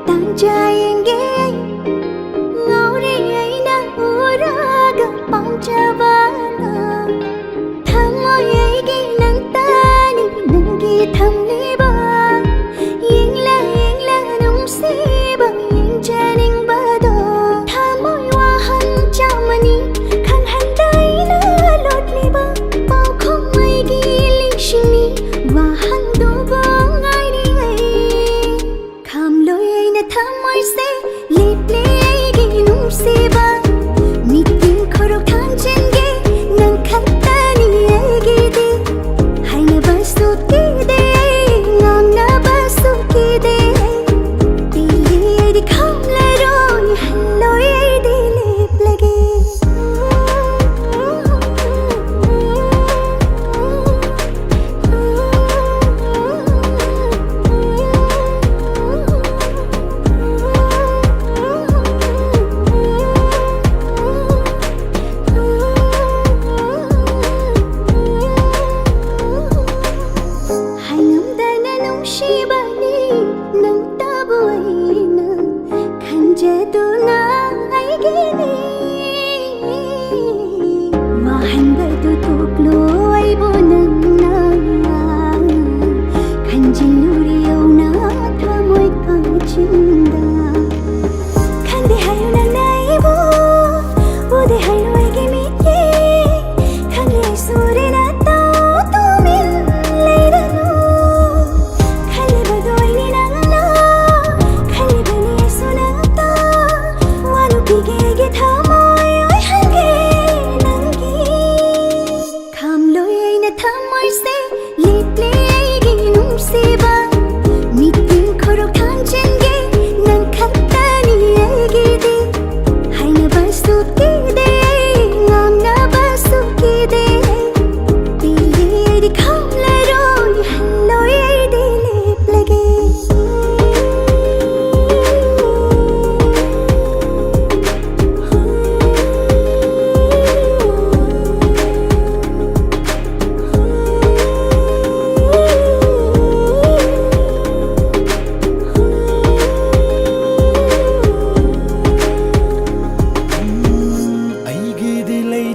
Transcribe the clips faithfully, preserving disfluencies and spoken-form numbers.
ꯇꯥꯟꯖꯥ ꯌꯦꯡꯒꯦ, ꯉꯥꯎꯔꯦ ꯑꯩꯅ ꯎꯔꯒ ꯄꯥꯝꯖꯕꯅ꯫ ꯊꯃꯣꯏ ꯑꯩꯒꯤ ꯅꯪꯇꯅꯤ, ꯅꯪꯒꯤ ꯊꯝꯂꯤꯕ꯫ ꯌꯦꯡꯂ ꯌꯦꯡꯂ ꯅꯨꯡꯁꯤꯕ ꯌꯦꯡꯖꯅꯤꯡꯕꯗꯣ꯫ ꯊꯃꯣꯏ ꯋꯥꯍꯪ ꯆꯥꯝꯃꯅꯤ, ꯈꯪꯍꯟꯗ ꯑꯩꯅ ꯂꯣꯠꯂꯤꯕ꯫ ꯄꯥꯎꯈꯨꯝ ꯑꯩꯒꯤ ꯂꯤꯁꯤꯡꯅꯤ, ꯋꯥꯍꯪꯗꯨꯕꯨ ꯉꯥꯏꯔꯤ ꯑꯩ꯫ ꯈꯥꯝꯂꯣꯏ ꯑꯩꯅ ꯊꯃꯣꯏꯁꯦ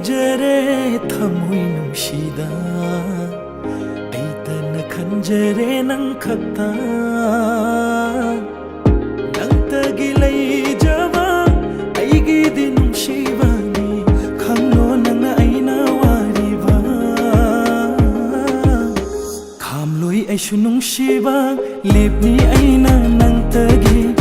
ꯈꯟꯖꯔꯦ ꯊꯃꯣꯏ ꯅꯨꯡꯁꯤꯗ, ꯑꯩꯇꯅ ꯈꯟꯖꯔꯦ ꯅꯪ ꯈꯛꯇ꯫ ꯅꯪꯇꯒꯤ ꯂꯩꯖꯕ ꯑꯩꯒꯤꯗꯤ ꯅꯨꯡꯁꯤꯕꯅꯤ, ꯈꯪꯂꯣ ꯅꯪꯅ ꯑꯩꯅ ꯋꯥꯔꯤꯕ꯫ ꯈꯥꯝꯂꯣꯏ ꯑꯩꯁꯨ ꯅꯨꯡꯁꯤꯕ ꯂꯦꯞꯅꯤ ꯑꯩꯅ ꯅꯪꯇꯒꯤ꯫